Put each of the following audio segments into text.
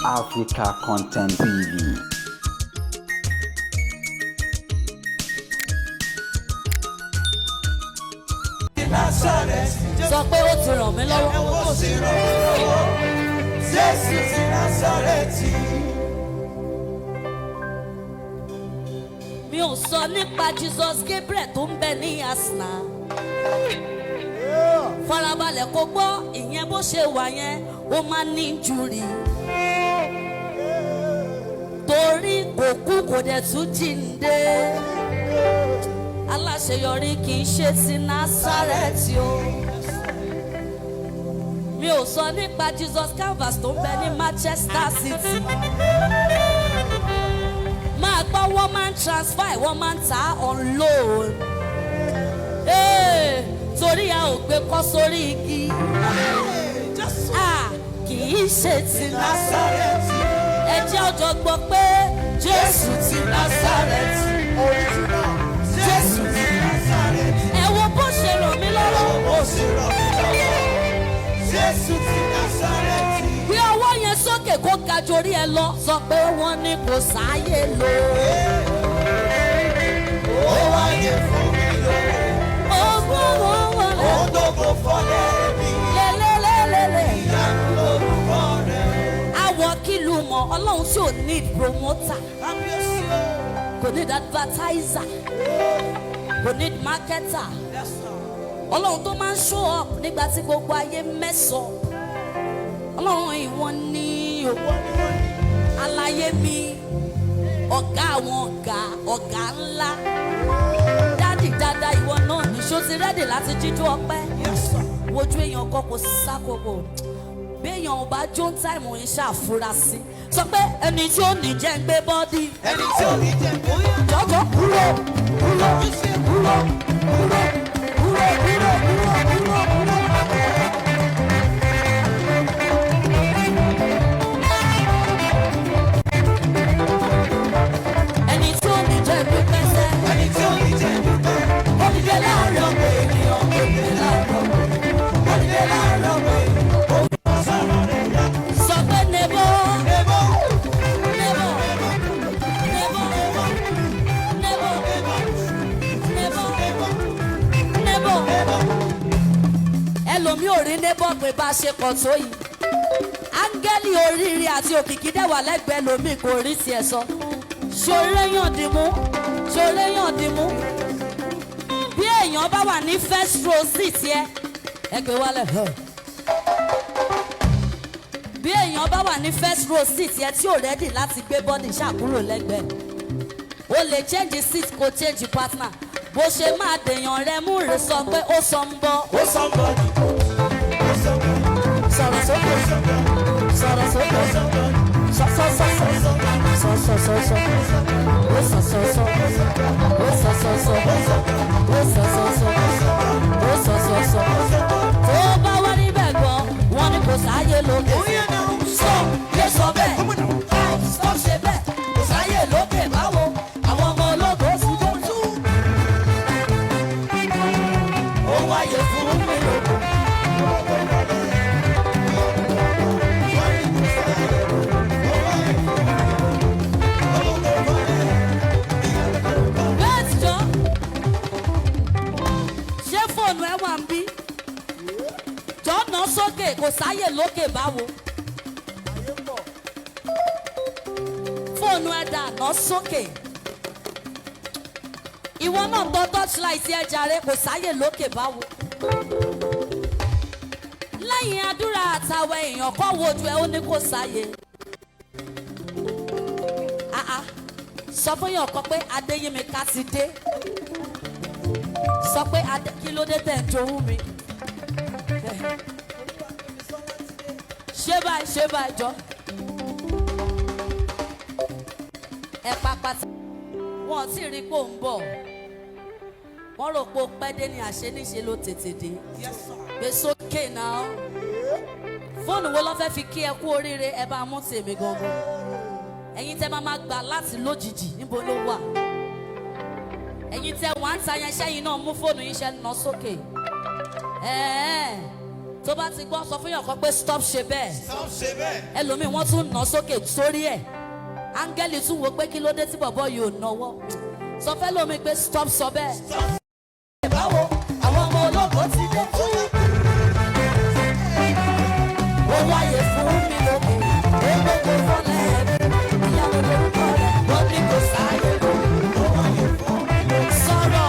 Africa Content TV. Sọ pé ó ti ràn mí lọ́wọ́. Ó sì ràn mí lọ́wọ́. Jésù ti Násárẹ́tì. Mi ò sọ nípa Jesus Gabriel tó ń bẹ ní Arsenal. Farabalẹ̀ kó gbọ́ ìyẹn bó ṣe wà yẹn, ó máa ní injury. Torí kò kú, kò dẹ̀ tún jíǹde. Aláṣeyọrí kì í ṣe ti Násárẹ́tì o. Mi ò sọ nípa Jesus Canvas tó ń bẹ ní Manchester City. Máa gbọ́, wọ́n máa ń transfer, wọ́n máa ń ta on loan. Ee, torí a ò gbé kọ́ sórí igi. Ah, kì í ṣe ti Násárẹ́tì. Ẹ jẹ́ ọjọ́ gbọ́ pé Jésù ti Násárẹ́tì. Original. Jésù ti Násárẹ́tì. Ẹ wo bó ṣe ràn mí lọ́wọ́. Ó sì ràn mí lọ́wọ́. Jésù ti Násárẹ́tì. Gbé ọwọ́ yẹn sókè kó ga jorí ẹ lọ. Sọ pé wọ́n ní kò sáyé lò. Ó wáyé fún mi lówó. Ogún wọn Ó wọlé. dógò fọ́lẹ́ mi. Lélélélélé. Ìyanu lórúkọ rẹ̀. Àwọ̀ kìlú mọ̀ Ọlọ́run tí ò need promoter. Kábíyèsí o. Kò need advertiser, kò need marketer. Yes, sir. Ọlọ́run tó máa ń show up nígbà tí gbogbo ayé mess up. Ọlọ́run, ìwọ ní o. Aláyé mi, ọ̀gá àwọn ọ̀gá, ọ̀gá ńlá, daddy dáadáa, ìwọ náà ní. Ṣó ti ready láti jíjó ọpẹ́? Yes, sir. Wojú èèyàn kan, kò sákòókò. Bí èèyàn ò bá jó time yìí, ṣàfurasí. Sọ pé ẹni tí ó ní jẹ́ ń gbé body. Ẹni tí ò ní jẹ bóyá. Jọjọ kúrò, kúrò, kúrò, kúrò, kúrò, kúrò, kúrò, kúrò, kúrò. Ẹni tí ó ní jẹ́ dúpẹ́ sẹ́. Ẹni tí ò ní jẹ dúpẹ́. Ó dìde láàrin ọ̀pọ̀ ènìyàn, ó dìde láàrin ọ̀pọ̀ ènìyàn, Ó dìde láàárọ̀ pé ó fi ọ̀sára rẹ̀ yá. Sọ pé neighbor, Neighbor, neighbor, neighbor, neighbor, neighbor, neighbor. Neighbor. Ẹlòmíì ò rí neighbor pé bá a ṣe pọ̀ tó yìí. Áńgẹ́lì oríire àti òkìkí dẹ̀ wà lẹ́gbẹ̀ẹ́ lómi, kò rí tiẹ̀ sọ. Ṣoré yàn dìmú, ṣoré yàn dìmú. Bí èèyàn bá wà ní first row seat yẹ, ẹ gbé wálẹ̀. Bí èèyàn bá wà ní first row seat yẹ tí ò ready láti gbé body, ṣàkúrò lẹ́gbẹ̀ẹ́. O lè change seat, kó change partner. Bó ṣe máa dèèyàn rẹ mú rè, sọ pé ó sọ ń bọ̀. Ó somebody. Ó somebody. Sọ̀rọ̀ sókè, sọ̀rọ̀ sókè, sọ sọ sọ sọ sọ sọ sọ sọ, ó sọ sọ sọ, ó sọ sọ sọ, ó sọ sọ sọ, ó sọ sọ sọ. Tó bá wá níbẹ̀ gan, wọ́n ní kò sáyé lókè. Sọ yé, sọ bẹ́ẹ̀, stop ṣe bẹ́ẹ̀, kò sáyé lókè báwo? Àwọn ọmọ ológo ti dé. Ó wáyé fún mi lóko. Wait jọ, ṣé fóònù ẹ wà ń bí? Jọ, nà sókè, kò sáyè lókè báwo? Ayé pọ̀. Fóònù ẹ dà? Nà sókè. Ìwọ náà tọ torchlight ẹ jàre, kò sáyè lókè báwo? Lẹ́yìn àdúrà àtàwọn èèyàn kọ́ wojú ẹ, ó ní kò sáyè. Ah ah, sọ fún yàn kan pé Adéyínmíkà ti dé. Sọ pé adé, kí ló dé tẹ̀ ń jowú mi? Ṣé báyìí, ṣé báyìí, jọ ẹ pápátá. Wọn ò tí ì rí pé ò ń bọ̀, wọ́n rò pé ó pẹ́ dé ní àṣẹ, níṣe ló tètè dé. Yes, sir. Gbé sókè náà. Fóònù wo ló fẹ́ fi kí ẹ kú oríire? Ẹ bá mú tèmi gangan. Ẹ̀yin tẹ́ máa máa gbà láti lójijì, níbo ló wà? Ẹ̀yin tẹ́ wà ń ta yẹn, sẹ́yìn náà mú fóònù yín, ṣe nà sókè. Ẹ̀ẹ́. Tó bá ti gbọ́, sọ fún yàn kan pé stop ṣe bẹ́ẹ̀. Stop ṣe bẹ́ẹ̀. Ẹlòmíì, wọ́n tún nà sókè sórí ẹ̀. Áńgẹ́lì tún wo pé kí ló dé tí bọ̀bọ́ yìí ò náwó. Sọ fẹ́ lómi pé stop sọ bẹ́ẹ̀. Báwo àwọn ọmọ ológo ti dé? Ó wáyé fún mi lókè, ó gbogbo fọlẹ́ mi, ìyàwó lórúkọ rẹ̀, wọ́n ní kò sáyé lọ. Sọ̀rọ̀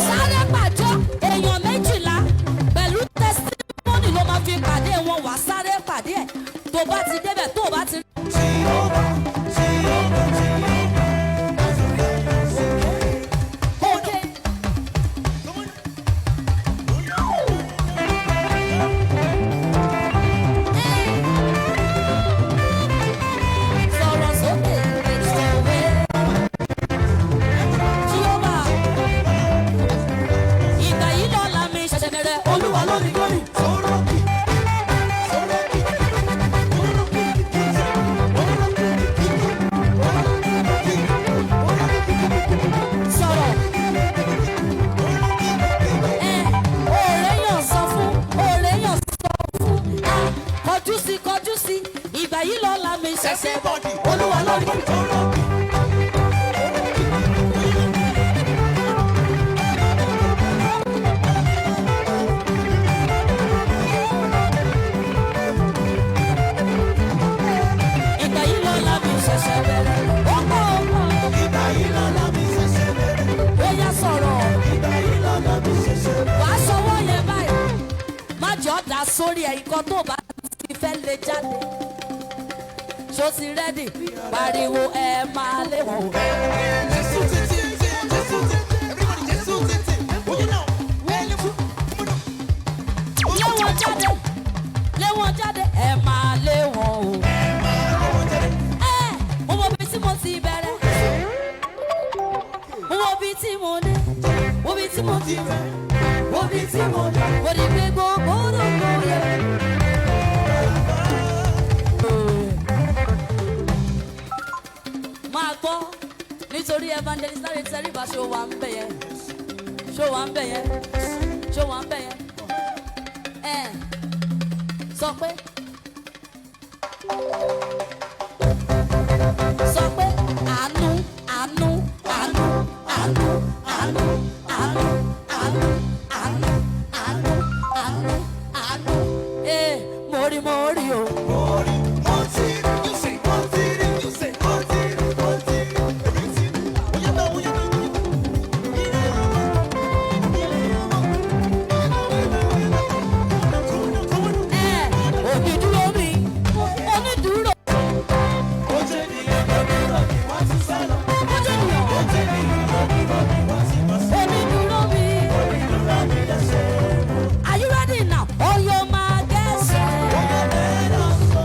sáré pàjọ́ èèyàn 12 pẹ̀lú testimony ló máa fi pàdé wọn. Wá sáré pàdé ẹ̀ tó bá ti débẹ̀, tó bá ti. Okay. Sọ̀rọ̀ sókè, ìṣòwe. Jehovah. Ìgbà yìí lọ́la mi ṣẹ̀ṣẹ̀ bẹ̀rẹ̀. Olúwa ló ní glory. Sọ̀rọ̀. Ẹ òòrè yàn sọ fún, òòrè yàn sọ fún. Ẹ kọjú sí, kọjú sí. Ìgbà yìí lọ́la mi ṣẹ̀ṣẹ̀. Everybody. Olúwa ló ní glory. Ìgbà yìí lọ́la mi ṣẹ̀ṣẹ̀ bẹ̀rẹ̀. Ó pọ̀, ó pọ̀. Ìgbà yìí lọ́la mi ṣẹ̀ṣẹ̀ bẹ̀rẹ̀. Ó yá, sọ̀rọ̀. Ìgbà yìí lọ́la mi ṣẹ̀ṣẹ̀ bẹ̀rẹ̀. Wàá sọwọ́ yẹn báyìí. Má jọ dá sórí ẹ̀ ikọ́ tó bá ti fẹ́ lè jáde. Ṣó ti ready? Pariwo, ẹ máa lé wọn o. Jésù títí, Jésù títí, everybody, Jésù títí. Oye náà, wẹ́ẹ́lì fún, múnú. Lé wọn jáde, lé wọn jáde, ẹ máa lé wọn o. Ẹ mo mọ ibi tí mo ti bẹ̀rẹ̀, mo mọ ibi tí mo dé, mo ibi tí mo ti bẹ̀rẹ̀, mo ibi tí mo dé, mo rí pé gbogbo lóko yẹ. Máa gbọ́ nítorí evangelist Láre Tẹríba. Ṣó wà ń bẹ̀ yẹn? Ṣó wà ń bẹ̀ yẹn? Ṣó wà ń bẹ̀ yẹn? Ẹ sọ pé, sọ pé àánú, àánú, àánú, àánú, àánú, àánú, àánú, àánú, àánú, àánú, àánú. Ee, mo rí, mo rí o. Mo ti rí, you say, mo ti rí, you say, mo ti rí, mo ti rí, èmi ti rí. Oye náà, oye náà, oye náà. Ilé ọmọ, ilé ọmọ, ilé ọmọ, ilé ọmọ. Kọ́wọ́nà, kọ́wọ́nà. Ẹ onídúró mi, onídúró. Ó jẹ́ ènìyàn lónìí mi, wọ́n ti sá lọ. Ó jẹ́ ènìyàn. Ó jẹ́ ènìyàn lónìí mi, wọ́n ti bọ́ sí. Onídúró mi. Onídùúró mi lẹ́sẹ̀. Are you ready now? Oyo máa gẹ̀ẹ́sẹ̀. Oyè mẹ́rin.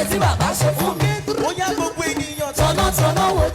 Oore tí bàbá ṣe fún mi. Ó yá, gbogbo ènìyàn. Tọ̀nàtọ̀nà wo